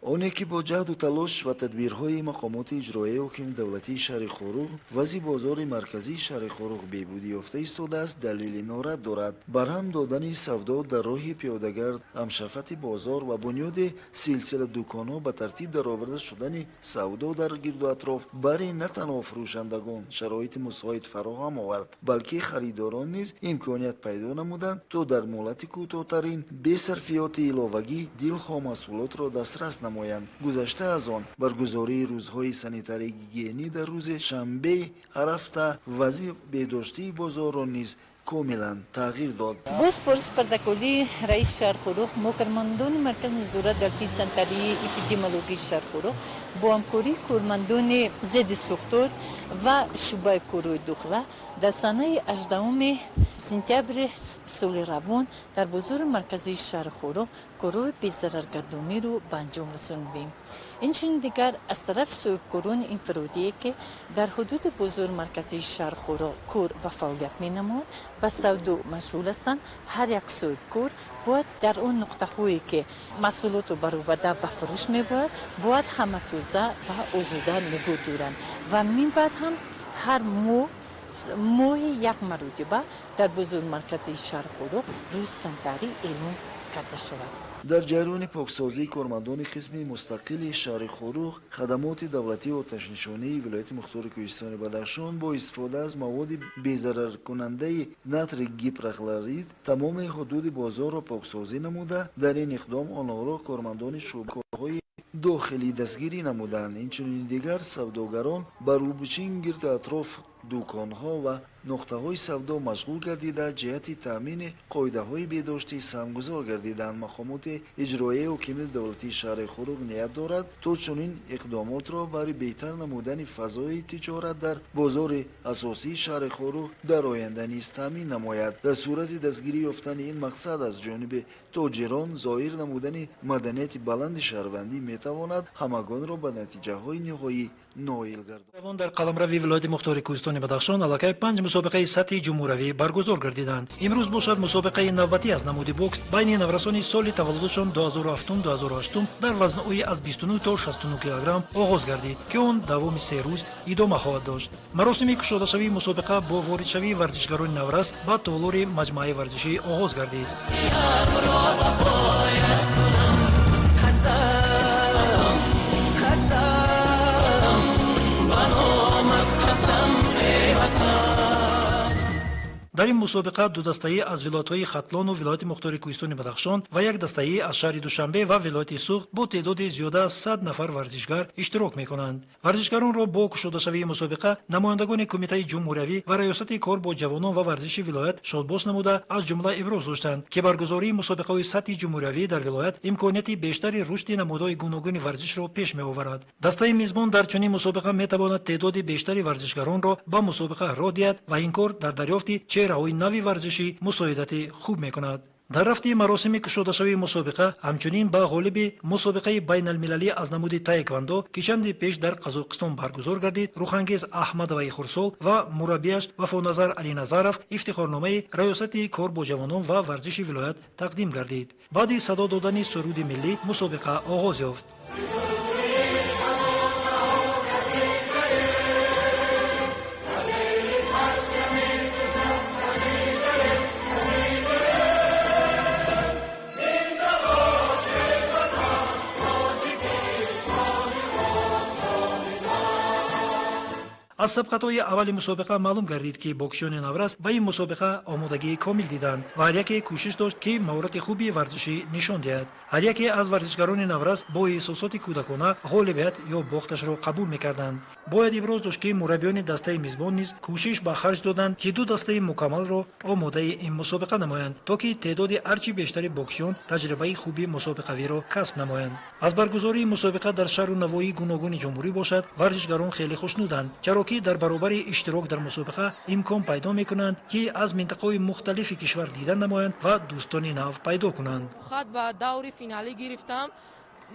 Оне ки бо ҷаҳду талош ва тадбирҳои мақомоти иҷроияи ҳокими давлатии шаҳри Хоруғ вазъи бозори марказии шаҳри Хоруғ беҳбудӣ ёфта истодааст, далели норад дорад. Барҳам додани савдо дар роҳи пиёдагард, ҳамшафати бозор ва бунёди силсила дуконҳо, ба тартиб дароварда шудани савдо дар гирду атроф бари на танҳо фурӯшандагон шароити мусоид фароҳам овард, балки харидорон низ имконият пайдо намуданд, то дар муҳлати кӯтоҳтарин бе сарфиёти иловагӣ дилхоҳ маҳсулотро дастрас намоянд. Гузашта аз он, баргузории рӯзҳои санитарӣ гигиенӣ дар рӯзи шанбеи ҳар ҳафта вазъи беҳдоштии бозорро низ комилан тағйир дод. Бо супориши протоколии раиси шаҳр Хоруғ, мо, кормандони Маркази назорат давлатии санитарии эпидемиологии шаҳр Хоруғ, бо ҳамкории кормандони зидди сӯхтор ва шӯъбаи корҳои дохила, дар санаи 18 сентябри соли равон дар бозори марказии шаҳри Хоруғ корҳои безараргардониро ба анҷом расонидем. Инчунин дигар аз тарафи соҳибкорони инфиродие, ки дар ҳудуди бозори марказии шаҳри Хоруғ кор ва фаъолият менамоянд, ба савдо машғул ҳастанд, ҳар як соҳибкор бояд дар он нуқтаҳое, ки маҳсулотро бароварда ба фурӯш мебарад, бояд ҳама тоза ва озода нигоҳ доранд ва минбаъд ҳам ҳар моҳ моҳи як маротиба дар бозори марказии шаҳри Хоруғ рӯзи санитарӣ эълон карда шавад. Дар ҷараёни поксозии кормандони қисми мустақили шаҳри Хоруғ, хадамоти давлатии оташнишонии вилояти мухтори Кӯҳистони Бадахшон бо истифода аз маводи безараркунандаи натрий гипрохлорид тамоми ҳудуди бозорро поксозӣ намуда, дар ин иқдом онҳоро кормандони шӯъбаҳои дохилӣ дастгирӣ намуданд. Инчунин дигар савдогарон ба рӯбучин гирду атроф дуконҳо ва нуқтаҳои савдо машғул гардида, ҷиҳати таъмини қоидаҳои беҳдоштӣ саҳмгузор гардиданд. Мақомоти иҷроияи ҳокимияти давлатии шаҳри Хоруғ ният дорад, то чунин иқдомотро барои беҳтар намудани фазои тиҷорат дар бозори асосии шаҳри Хоруғ дар оянда низ таъмин намояд. Дар сурати дастгирӣ ёфтани ин мақсад аз ҷониби тоҷирон, зоҳир намудани маданияти баланди шаҳрвандӣ метавонад ҳамагонро ба натиҷаҳои ниҳоӣ ноил гардонад. Дар қаламрави вилояти мухтори Кӯҳистони Бадахшон аллакай панҷ мусобиқаи сатҳи ҷумҳуравӣ баргузор гардиданд. Имрӯз бошад, мусобиқаи навбатӣ аз намуди бокс байни наврасони соли таваллудашон 2007-2008 дар вазнҳои аз 29 то 69 килограмм оғоз гардид, ки он давоми 3 рӯз идома хоҳад дошт. Маросими кушодашавии мусобиқа бо воридшавии варзишгарони наврас ба толори маҷмӯаи варзишӣ оғоз гардид. Қасам, қасам, ба номат қасам, эй ватан. Дар ин мусобиқа ду дастаӣ аз вилоятҳои Хатлону вилояти мухтори Кӯҳистони Бадахшон ва як дастаӣ аз шаҳри Душанбе ва вилояти Суғд бо теъдоди зиёда аз 100 нафар варзишгар иштирок мекунанд. Варзишгаронро бо кушодашавии мусобиқа намояндагони Кумитаи ҷумҳуриявӣ ва Раёсати кор бо ҷавонон ва варзиши вилоят шодбош намуда, аз ҷумла иброз доштанд, ки баргузории мусобиқаҳои сатҳи ҷумҳуриявӣ дар вилоят имконияти бештари рушди намудҳои гуногуни варзишро пеш меоварад. Дастаи мизбон дар чунин мусобиқа метавонад теъдоди бештари варзишгаронро ба мусобиқа роҳ диҳад ва ин кор дар дарёфти чеҳраҳои нави варзишӣ мусоидати хуб мекунад. Дар рафти маросими кушодашавии мусобиқа ҳамчунин ба ғолиби мусобиқаи байналмилалӣ аз намуди таеквандо, ки чанде пеш дар Қазоқистон баргузор гардид, Рӯҳангез Аҳмадоваи хурдсол ва мураббияш Вафоназар Алиназаров ифтихорномаи Раёсати кор бо ҷавонон ва варзиши вилоят тақдим гардид. Баъди садо додани суруди миллӣ мусобиқа оғоз ёфт. Аз сабқатҳои аввали мусобиқа маълум гардид, ки боксчиёни наврас ба ин мусобиқа омодагии комил диданд ва ҳар яке кӯшиш дошт, ки маҳорати хуби варзишӣ нишон диҳад. Ҳар яке аз варзишгарони наврас бо эҳсосоти кӯдакона ғолибият ё бохташро қабул мекарданд. Бояд иброз дошт, ки мураббиёни дастаи мизбон низ кӯшиш ба харҷ доданд, ки ду дастаи мукаммалро омодаи ин мусобиқа намоянд, то ки теъдоди ҳарчи бештари боксчиён таҷрибаи хуби мусобиқавиро касб намоянд. Аз баргузории мусобиқа дар шаҳру навоҳии гуногуни ҷумҳурӣ бошад, варзишгарон хеле хушнуданд, чаро ки дар баробари иштирок дар мусобиқа имкон пайдо мекунанд, ки аз минтақаҳои мухталифи кишвар дидан намоянд ва дӯстони нав пайдо кунанд. Хат ба даври финалӣ гирифтам.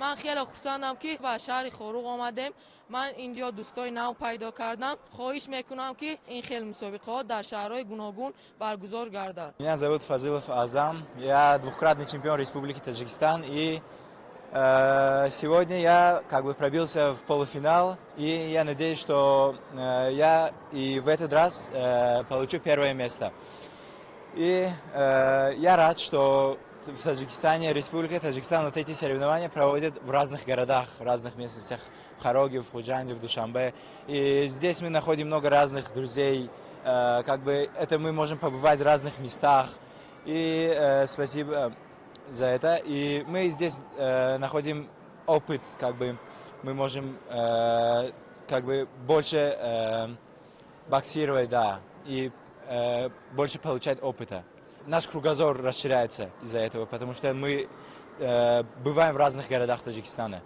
Ман хеле хурсандам, ки ба шаҳри Хоруғ омадем. Ман инҷо дӯстои нав пайдо кардам. Хоҳиш мекунам, ки ин хел мусобиқаҳо дар шаҳрҳои гуногун баргузор гардад. Меня зовут Фазилов Азам, я двукратный чемпион Республики Таджикистан и Сегодня я как бы пробился в полуфинал, и я надеюсь, что я и в этот раз получу первое место. И я рад, что в Таджикистане, Республика Таджикистан, вот эти соревнования проводят в разных городах, в разных местностях, в Хороге, в Худжанде, в Душанбе. И здесь мы находим много разных друзей, как бы это мы можем побывать в разных местах. И спасибо за это. И мы здесь находим опыт, как бы мы можем как бы больше боксировать, да, и больше получать опыта. Наш кругозор расширяется из-за этого, потому что мы бываем в разных городах Таджикистана.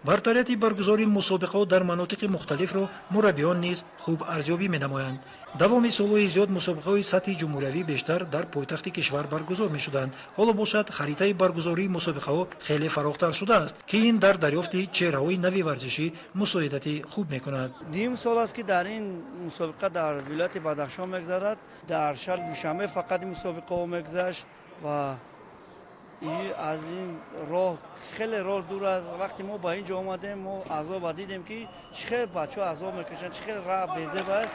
Бартарияти баргузории мусобиқаҳо дар манотиқи мухталифро мураббиён низ хуб арзёбӣ менамоянд. Давоми солҳои зиёд мусобиқаҳои сатҳи ҷумҳуриявӣ бештар дар пойтахти кишвар баргузор мешуданд. Ҳоло бошад, харитаи баргузории мусобиқаҳо хеле фарохтар шудааст, ки ин дар дарёфти чеҳраҳои нави варзишӣ мусоидати хуб мекунад. Ним сол аст, ки дар ин мусобиқа дар вилояти Бадахшон мегузарад. Дар шаҳри Душанбе фақат ин мусобиқаҳо мегузашт ва аз ин роҳ хеле роҳ дур аст. Вақте мо ба ин ҷо омадем, мо азоба дидем, ки чӣ хел бачаҳо азоб мекашанд, чӣ хел раҳ безеб аст.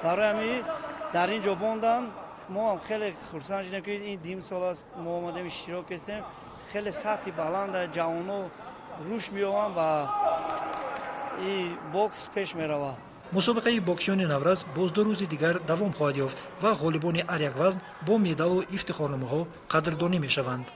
Барои ҳамин дар ин ҷо мондан мо ҳам хеле хурсанд шудем, ки ин ним сол аст мо омадем, иштирок кардем. Хеле сатҳи баланда, ҷавоно рушд меёбанд ва и бокс пеш меравад. Мусобиқаи боксчиёни наврас боз 2 рӯзи дигар давом хоҳад ёфт ва ғолибони ҳар як вазн бо медалу ифтихорномаҳо қадрдонӣ мешаванд.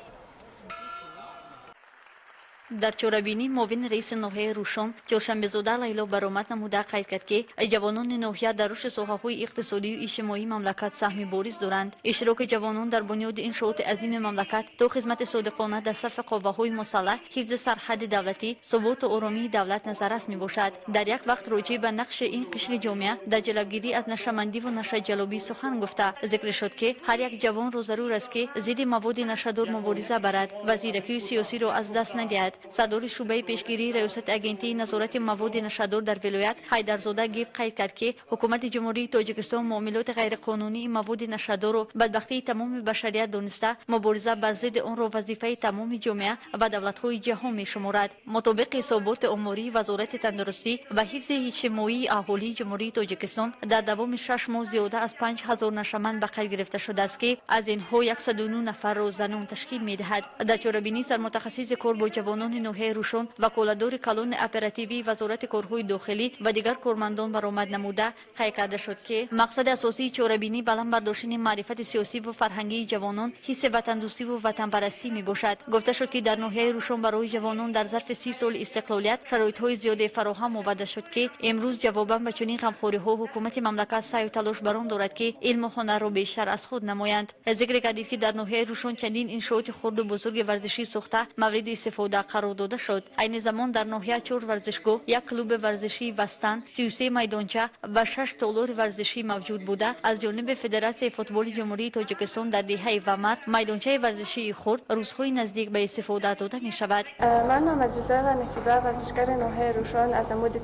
Дар чорабинӣ муовини раиси ноҳияи Рӯшон Чоршанбезода Лайло баромад намуда, қайд кард, ки ҷавонони ноҳия дар рушди соҳаҳои иқтисодию иҷтимоии мамлакат саҳми бориз доранд. Иштироки ҷавонон дар бунёди иншооти азими мамлакат то хизмати содиқона дар сафи қувваҳои мусаллаҳ, ҳифзи сарҳадди давлатӣ, суботу оромии давлат назаррас мебошад. Дар як вақт роҷеъ ба нақши ин қишри ҷомеа дар ҷалбгирӣ аз нашъамандиву нашъаҷалобӣ сухан гуфта, зикр шуд, ки ҳар як ҷавонро зарур аст, ки зидди маводи нашъадор мубориза барад ва зиракии сиёсиро аз даст надиҳад. Сардори шӯъбаи пешгирии раёсати агентии назорати маводи нашъадор дар вилоят Ҳайдарзода Гиф қайд кард, ки ҳукумати Ҷумҳурии Тоҷикистон муомилоти ғайриқонунии маводи нашъадорро бадбахтии тамоми башарият дониста, мубориза бар зидди онро вазифаи тамоми ҷомеа ва давлатҳои ҷаҳон мешуморад. Мутобиқи ҳисоботи омории Вазорати тандурустӣ ва ҳифзи иҷтимоии аҳолии Ҷумҳурии Тоҷикистон, дар давоми 6 моҳ зиёда аз 5000 нашъаманд ба қайд гирифта шудааст, ки аз инҳо 109 нафарро занон ташкил медиҳад. Дар чорабинӣ сармутахассиси кор бо ҷавонони ноҳияи Рӯшон, ваколатдори калони оперативии Вазорати корҳои дохилӣ ва дигар кормандон баромад намуда, қайд карда шуд, ки мақсади асосии чорабинӣ баланд бардоштани маърифати сиёсиву фарҳангии ҷавонон, ҳисси ватандӯстиву ватанпарастӣ мебошад. Гуфта шуд, ки дар ноҳияи Рӯшон барои ҷавонон дар зарфи 30 соли истиқлолият шароитҳои зиёде фароҳам оварда шуд, ки имрӯз ҷавобан ба чунин ғамхориҳо ҳукумати мамлакат саъю талош бар он дорад, ки илму ҳунарро бештар аз худ намоянд. Зикр гардид, ки дар ноҳияи Рӯшон чандин иншооти хурду бузурги варзишӣ сохта, мавриди истифода қарор дода шуд. Айни замон дар ноҳия чор варзишгоҳ, як клуби варзишии Вастан, 33 майдонча ва шаш толори варзишӣ мавҷуд буда, аз ҷониби Федератсияи футболи Ҷумҳурии Тоҷикистон дар деҳаи Вамар майдончаи варзишии хурд рӯзҳои наздик ба истифода дода мешавад. Ман Мамадризоева Насиба, варзишгари ноҳияи Рӯшон аз намуди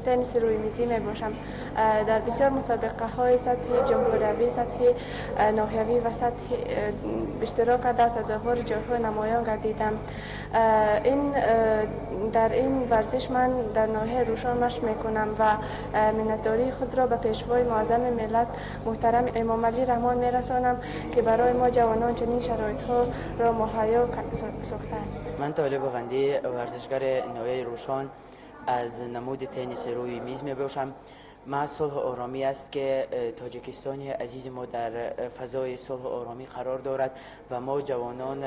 тенниси рӯймизӣ мебошам. Дар бисёр мусобиқаҳои сатҳи ҷумҳуриявӣ, сатҳи ноҳиявӣ ва сатҳи иштирок карда, сазовори ҷойҳои намоён гардидам. Ин дар ин варзиш ман дар ноҳияи Рӯшон машқ мекунам ва миннатдории худро ба Пешвои муаззами миллат муҳтарам Эмомалӣ Раҳмон мерасонам, ки барои мо ҷавонон чунин шароитҳоро муҳайё сохтааст. Ман Толиб Ғандӣ, варзишгари ноҳияи Рӯшон аз намуди тенниси рӯи миз мебошам. Маҳз сулҳу оромӣ аст, ки Тоҷикистони азизи мо дар фазои сулҳу оромӣ қарор дорад ва мо ҷавонон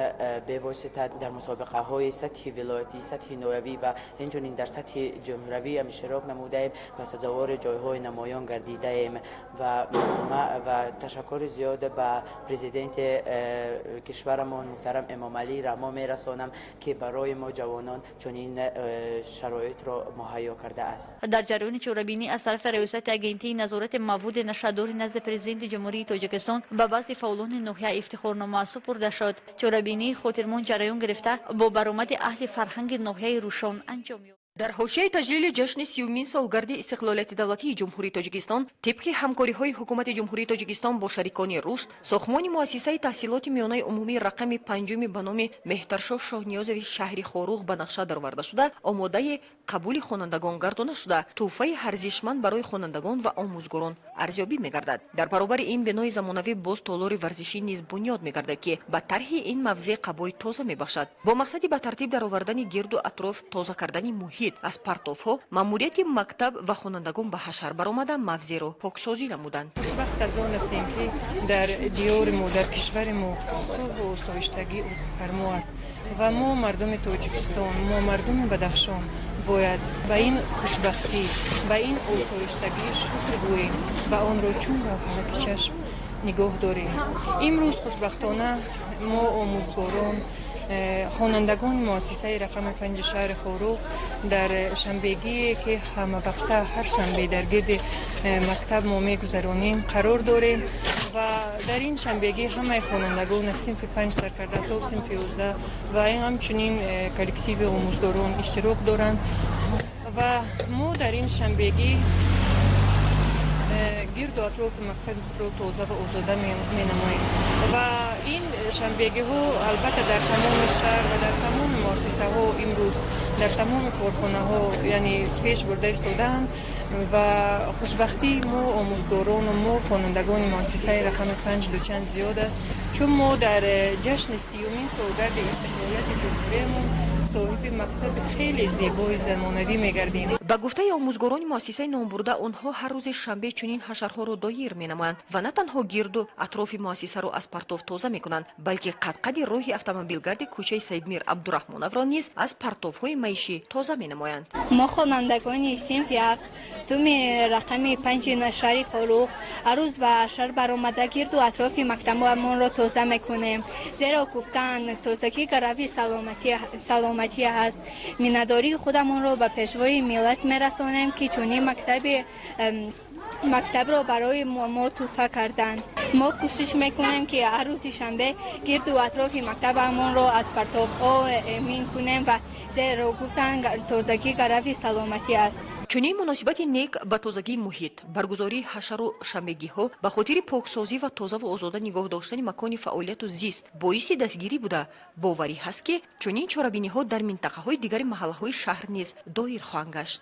бевосита дар мусобиқаҳои сатҳи вилоятӣ, сатҳи ноҳиявӣ ва инчунин дар сатҳи ҷумҳуравӣ ҳам иштирок намудаем ва сазовори ҷойҳои намоён гардидаем. Ва ташаккури зиёд ба президенти кишварамон муҳтарам Эмомалӣ Раҳмон мерасонам, ки барои мо ҷавонон чунин шароитро муҳайё кардааст. Дар ҷараёни чорабинӣ аз тарафи раёсати агентии назорати маводи нашъадори назди Президенти Ҷумҳурии Тоҷикистон ба баъзе фаъолони ноҳия ифтихорнома супурда шуд. Чорабинии хотирмон ҷараён гирифта, бо баромади аҳли фарҳанги ноҳияи Рӯшон анҷом ёфт. Дар ҳошияи таҷлили ҷашни 30-умин солгарди истиқлолияти давлатии Ҷумҳурии Тоҷикистон, тибқи ҳамкориҳои Ҳукумати Ҷумҳурии Тоҷикистон бо шарикони рушд, сохтмони муассисаи таҳсилоти миёнаи умумӣ рақами панҷуми ба номи Меҳтаршоҳ Шоҳниёзови шаҳри Хоруғ ба нақша дароварда шуда, омодаи қабули хонандагон гардона шуда, тӯҳфаи арзишманд барои хонандагон ва омӯзгорон арзёбӣ мегардад. Дар баробари ин бинои замонавӣ боз толори варзишӣ низ бунёд мегардад, ки ба тарҳи ин мавзеъ қабои тоза мебахшад. Бо мақсади ба тартиб даровардани гирду атроф, тоза кардани муҳит аз партовҳо, маъмурияти мактаб ва хонандагон ба ҳашар баромада, мавзеъро поксозӣ намуданд. Хушбахт аз он ҳастем, ки дар диёри мо, дар кишвари мо сулҳу осоиштагӣ ҳукмфармо аст ва мо, мардуми Тоҷикистон, мо, мардуми Бадахшон, бояд ба ин хушбахтӣ, ба ин осоиштагӣ шукр гӯем ва онро чун гавҳараки чашм нигоҳ дорем. Имрӯз хушбахтона мо, омӯзгорон, хонандагони муассисаи рақами панҷи шаҳри Хоруғ, дар шанбегие, ки ҳамавақта ҳар шанбе дар гирди мактаб мо мегузаронем, қарор дорем ва дар ин шанбегӣ ҳамаи хонандагон аз синфи панҷ сар карда то синфи 11 ва ҳамчунин коллективи омӯзгорон иштирок доранд ва мо дар ин шанбегӣ гирду атрофи мактаби худро тоза ва озода менамоем. Ва ин шанбегиҳо албатта дар тамоми шаҳр ва дар тамоми муассисаҳо, имрӯз дар тамоми корхонаҳо, яъне, пеш бурда истодаанд. Ва хушбахтии мо, омӯзгорону мо, хонандагони муассисаи рақами панҷ, дучанд зиёд аст, чун мо дар ҷашни 30-умин солгарди истиқлолияти ҷумҳуриямон соҳиби мактаби хеле зебои замонавӣ мегардем. Ба гуфтаи омӯзгорони муассисаи номбурда, онҳо ҳар рӯзи шанбе чунин ҳашарҳоро доир менамоянд ва на танҳо гирду атрофи муассисаро аз партов тоза мекунанд, балки қадқади роҳи автомобилгарди кӯчаи Саидмир Абдураҳмоновро низ аз партовҳои маишӣ тоза менамоянд. Мо, хонандагони синфи ҳафтуми рақами панҷи шаҳри Хоруғ, ҳар рӯз ба ҳашар баромада, гирду атрофи мактабамонро тоза мекунем, зеро гуфтаанд, тозагӣ гарави саломатӣ аст. Миннатдории худамонро ба Пешвои миллат мерасонем, ки чунин мактабро барои мо тӯҳфа карданд. Мо кӯшиш мекунем, ки ҳар рӯзи шанбе гирду атрофи мактабамонро аз партовҳо эмин кунем ва зеро гуфтанд, тозагӣ гарави саломатӣ аст. Чунин муносибати нек ба тозагии муҳит, баргузории ҳашару шанбегиҳо ба хотири поксозӣ ва тозаву озода нигоҳ доштани макони фаъолияту зист боиси дастгирӣ буда, боварӣ ҳаст, ки чунин чорабиниҳо дар минтақаҳои дигари маҳаллаҳои шаҳр низ доир хоҳанд гашт.